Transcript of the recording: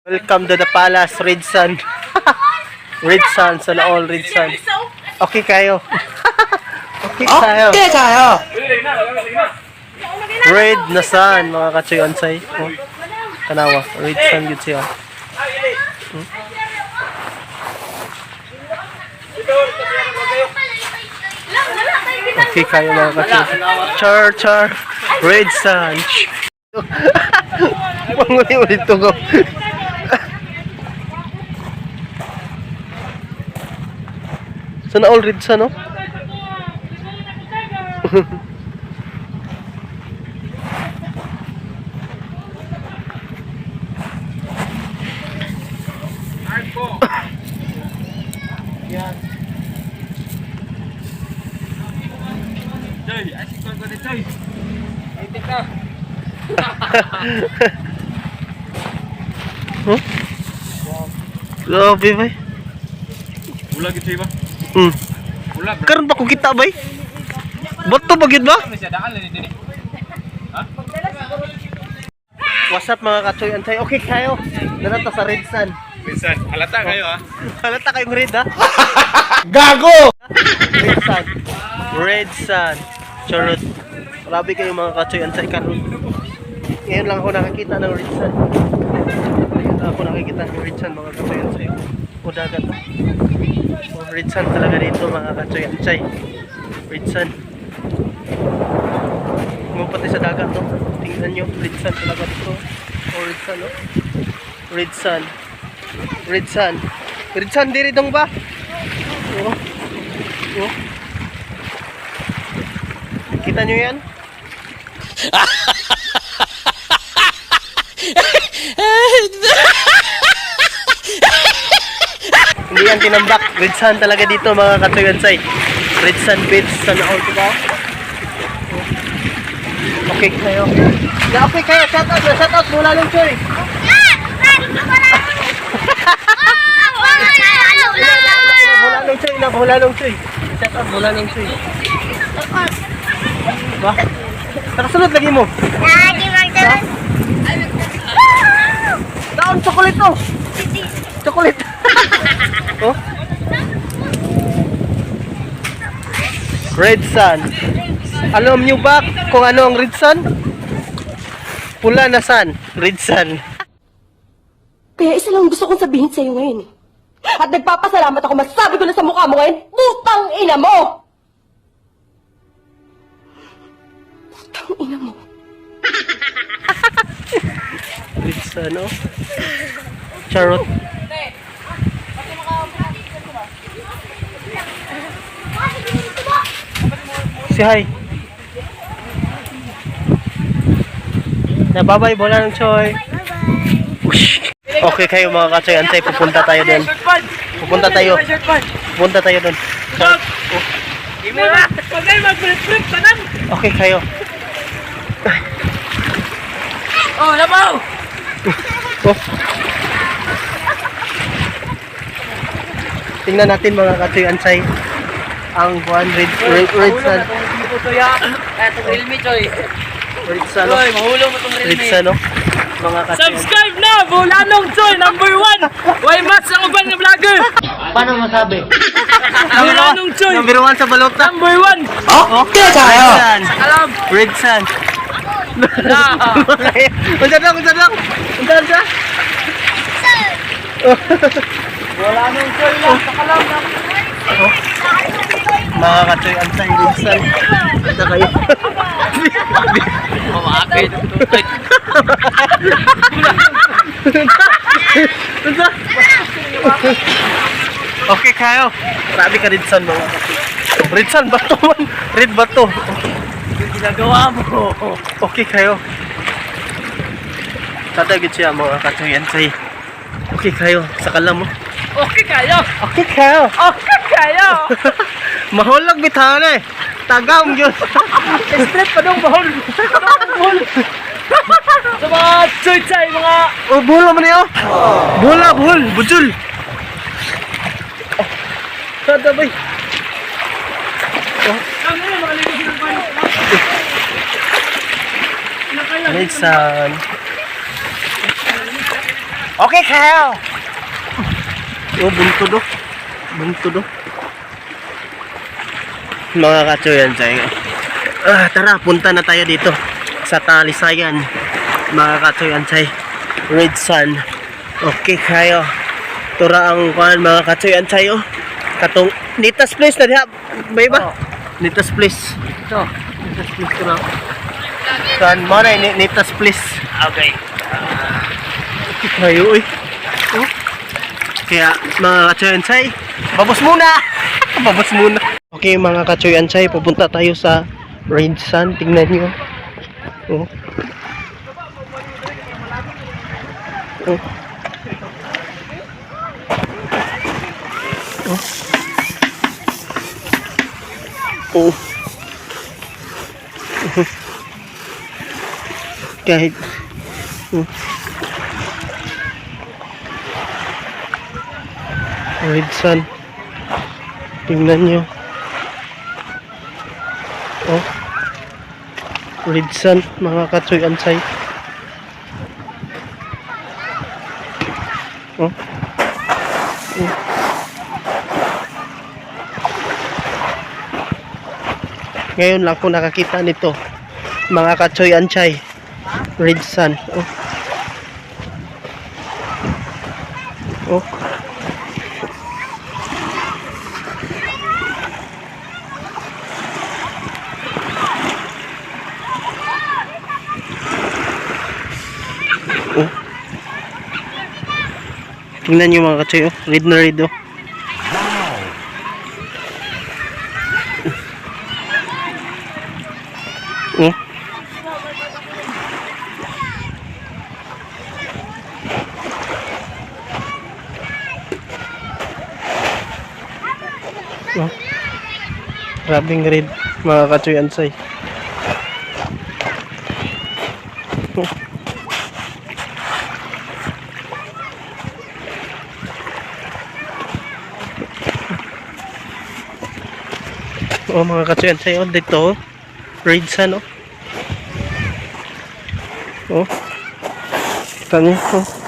Welcome to the palace, Red Sun. Red Sun, sana all Red Sun. Okay kayo. Okay kayo. Okay kayo. Red na sun, mga katsoy ansay. Oh. Tanawa, red sun yun siya. Okay kayo, mga katsoy. Char, char. Red sun. Panguli-ulit to ko. Sana all red sun, oh. Choy, asik ko ko choy. Itik na. Huh? Grabe, bay. Ula gid choy ba? Ula. Karon ba ko kita, bay? Bato ba gyud ba? Siya daan ni dinhi. What's up, mga katsoy antay? Okay kayo. Narata sa Red Sun. Minsan, halata kayo ah. Halata kayong red ha. Gago! Red Sun. Red Sun. Charot. Grabe kayo, mga katsoy antay, karon. Ngayon lang ako nakakita ng Red Sun. Ngayon lang ako nakikita ng Red Sun, mga katsoy antay. O dagat. O, Red Sun talaga dito, mga katsoy antay. Red Sun. Mo pati sa dagat no. Tingnan nyo, Red Sun talaga dito. O Red Sun no. Red Sun. Red Sun. Red Sun diri dong ba? Oh. Oh. Kita nyo yan? Hindi yan tinambak. Red Sun talaga dito, mga katuyansay. Red Sun Beach. Sana all, diba? Okay kayo. Na okay kayo. Shout out na shout out mula lang, Choy. Mula lang, Choy. Na mula lang, Choy. Shout out mula lang, Choy. Ba? Nakasunod lagi mo. Daon chocolate to. Chocolate. Oh. Red Sun. Alam niyo ba kung ano ang Red Sun? Pula na sun. Red Sun. Kaya isa lang gusto kong sabihin sa'yo ngayon eh. At nagpapasalamat ako, masabi ko na sa mukha mo ngayon, putang ina mo! Putang ina mo. Red Sun, oh. Charot. Si hi. Na bye-bye, bola ng Choy. Ush. Okay kayo, mga kachoy antay, pupunta tayo doon. Pupunta tayo. Pupunta tayo doon. Charot. Oh. Imo na. Pagay mag-flip tanan. Okay kayo. Oh, labaw. Oh. Tingnan natin, mga kachoy ansay, ang one red red red sun. Itong Realme, Choy. Red sun, oh. Choy, mahulog mo itong Red Realme. sun, oh. Mga kachoy. Subscribe na! Bulanong Choy, number 1! Why match ang uban ng vlogger? Paano masabi? Bulanong Choy, Number 1 sa balota. number 1! Okay kayo. Red sun. Alam! Red sun. Na! Unsa dong, unsa dong? Unsa unsa? Bulanong Choy lang, sakalam na! Mga kachoy ansay, red sun. Kita kayo. Mamakit! Unsa? Okay kayo. Grabe ka red sun, mga kachoy. Red sun bato man. Red bato. Ginagawa mo! Okay kayo. Tatagid siya, mga kachoy ansay. Okay kayo. Sa kalam mo. Okay kayo! Okay kayo. Okay kayo! Mahulog bitaw na eh. Tagam yun. Straight pa dong, bahol! Bahol! Sa mga Choy Choy, mga... Oh, buhol naman niyo. Buhol na, buhol. Bujul. Oh. Sada bay. Ano na, mga ligo silang kayo? Red Sun. Okay kayo. Oh, buntod oh. Buntod oh. Mga kachoy, ansay. Ah, tara, punta na tayo dito sa Talisayan. Mga kachoy, ansay. Red Sun. Okay kayo. Tura ang kuan, mga kachoy, ansay oh. Katong Nitas Place na diha. May ba? Oh. Nitas Place. Ito. Nitas Place tura. Kan mo na Nitas Place. Okay. Kayo uy. Oh. Kaya mga kachoy ansay, babos muna. Babos muna. Okay mga kachoy ansay, pupunta tayo sa Red Sun. Tingnan niyo. Oh. Oh. Oh. Oh. Kahit oh. Red Sun. Tingnan nyo. Oh. Red Sun, mga katsoy ansay. Oh. Oh. Ngayon lang ko nakakita nito. Mga katsoy ansay. Red Sun. Oh. Oh. Oh. Tingnan niyo mga katsoy, oh. Red na red, oh. Oh. Oh. Grabing red mga katsoy ansay. Oh. Oh, mga katsuyan sa'yo dito, oh. Red sun, oh. Oh. Kita niyo, oh.